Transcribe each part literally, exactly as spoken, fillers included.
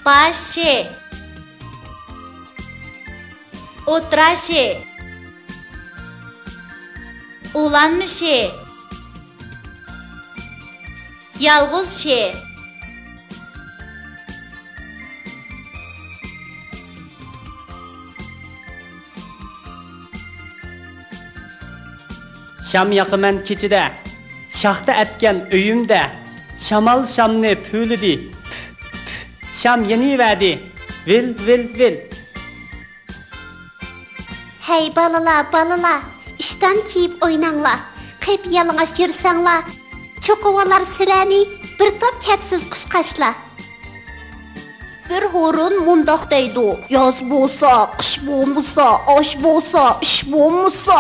باش شى. ئوتتۇرا شى. ئۇلانما شى. يالغۇز شى. شام ياقىمەن كېچىدە، شاختا ئەتكەن ئۆيۈمدە. شامال شامنى پۈۋلىدى، پۈھ، پۈھ. شام يېنىۋەردى، ۋىل، ۋىل، ۋىل. ھەي بالىلار، بالىلار، ئىشتان كىيىپ ئويناڭلار، قىپيالىڭاچ يۈرسەڭلار، چوقۇۋالار سىلەرنى بىر توپ كەپسىز قۇشقاچلار. بىر ھۇرۇن مۇنداق دەيدۇ: ياز بولسا، قىش بولمىسا، ئاش بولسا، ئىش بولمىسا.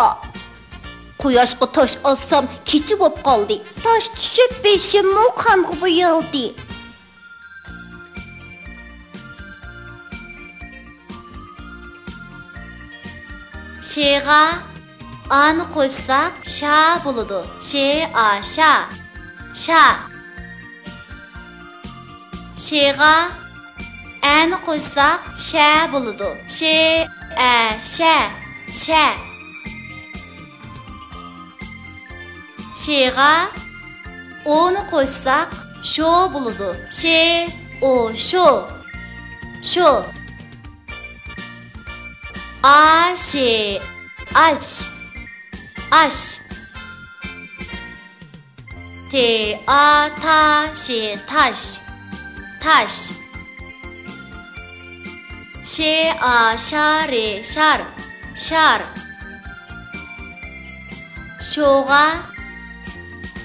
قۇياشقا تاش ئاتسام، كېچە بوپ قالدى. تاش چۈشۈپ، بېشىممۇ قانغا بويالدى. شېغا ئانى قوشساق، شا بولىدۇ. شې ئا، شا. شا. شېغا ئەنى قوشساق، شە بولىدۇ. شې ئە، شە. شە. شېغا ئونى قوشساق، شو بولىدۇ. شې ئو، شو. شو. ئا شې، ئاش. ئاش. تې ئا تا شې، تاش. تاش. شې ئا شا رې، شار. شار. شوغا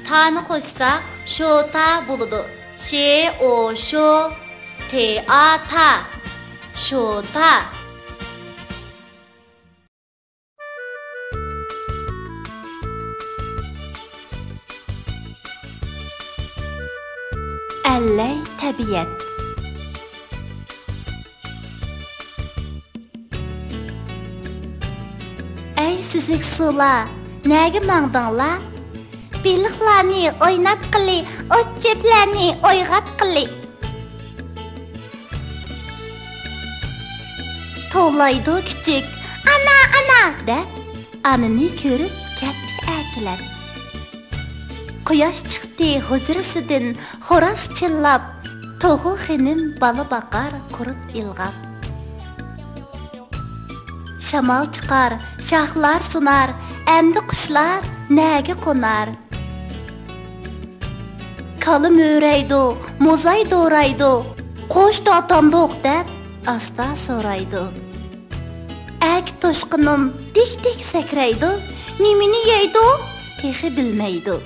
تانى قوشساق، شوتا بولىدۇ. شې ئو، شو. تې ئا تا. شوتا. ئەللەي تەبىئەت. ئەي سۈزۈك سۇلار، نەگە ماڭدىڭلار؟ بېلىقلارنى ئويناتقىلى، ئوت-چۆپلەرنى ئويغاتقىلى. توۋلايدۇ كۈچۈك، «ئانا، ئانا!» دەپ، ئانىنى كۆرۈپ كەتتى ئەركىلەپ. قۇياش چىقتى ھۇجرىسىدىن خوراز چىللاپ، توخۇ خېنىم بالا باقار قۇرت ئىلغاپ. شامال چىقار، شاخلار سۇنار، ئەمدى قۇشلار نەگە قونار؟ كالا مۆرەيدۇ، موزاي دورايدۇ، قوش تارتامدۇق دەپ ئاستا سورايدۇ. ئەركە توشقىنىم دىك-دىك سەكرەيدۇ، نېمىنى يەيدۇ تېخى بىلمەيدۇ.